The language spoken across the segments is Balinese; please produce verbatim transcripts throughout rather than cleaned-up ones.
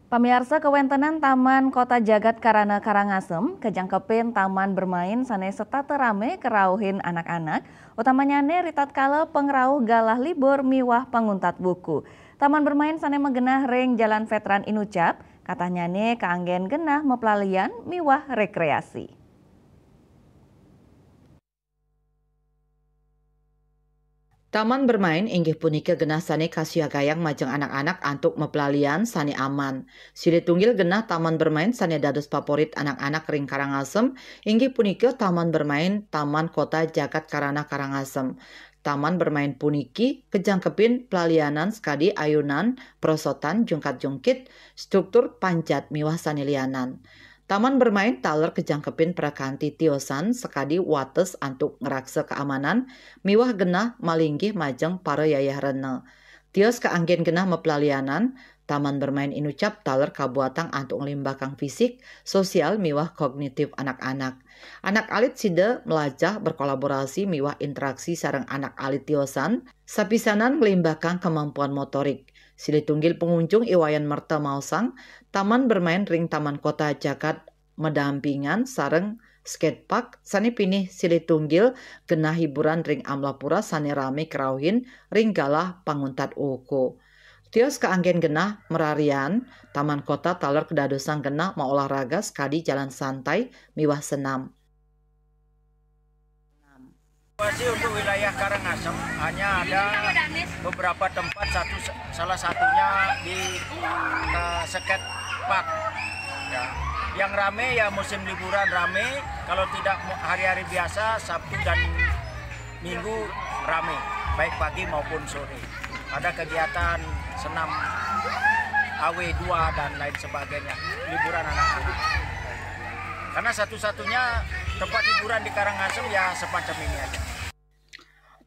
Pamiarsa, kawéntenan Taman Kota Jagat Karana Karangasem kajangkepin taman bermain sané setata ramé kerauhin anak-anak, utamanyane ritatkala pangrauh galah libur miwah panguntat wuku. Taman bermain sané magenah ring Jalan Veteran Inucap, katahnyane kaanggén genah maplalian miwah rekreasi. Taman bermain inggih punika genah sané kasiagayang majeng anak-anak antuk maplalian sané aman. Silih tunggil genah taman bermain sané dados favorit anak-anak ring Karangasem inggih punika Taman Bermain Taman Kota Jagat Karana Karangasem. Taman bermain puniki kajangkepin plalianan sakadi ayunan, perosotan, jungkat-jungkit, struktur panjat miwah sané lianan. Taman bermain taler kajangkepin prakanti tiosan sakadi wates antuk ngraksa kaamanan miwah genah malinggih majeng para yayah rena. Tios kaanggén genah maplalianan, Taman Bermain Inucap taler kabuatang antuk nglimbakang fisik, sosial miwah kognitif anak-anak. Anak alit sida mlajah berkolaborasi miwah interaksi sareng anak alit tiosan, sapisanan nglimbakang kemampuan motorik. Silih tunggil pangunjung I Wayan Merta maosang, taman bermain ring Taman Kota Jagat madampingan sareng skatepark sané pinih silih tunggil genah hiburan ring Amlapura sané ramé kerauhin ring galah panguntat wuku. Tios kaanggén genah mararian, Taman Kota taler kadadosang genah maolahraga sakadi jalan santai miwah senam. Situasi untuk wilayah Karangasem hanya ada beberapa tempat, satu, salah satunya di, eh, skate park. Ya. Yang rame ya musim liburan rame, kalau tidak mu-, hari-hari biasa, Sabtu dan Minggu rame, baik pagi maupun sore. Ada kegiatan senam A W dua dan lain sebagainya, liburan anak-anak. Karena satu-satunya tempat hiburan di Karangasem ya semacam ini aja.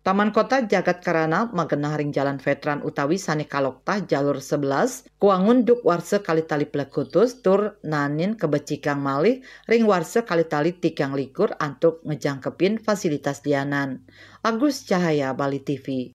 Taman Kota Jagat Karana magenah ring Jalan Veteran utawi sané kaloktah jalur sebelas, kawangun duk warsa kalih tali plekutus tur naenin kabecikang malih ring warsa kalih tali tigang likur antuk ngejangkepin fasilitas lianan. Agus Cahaya, Bali T V.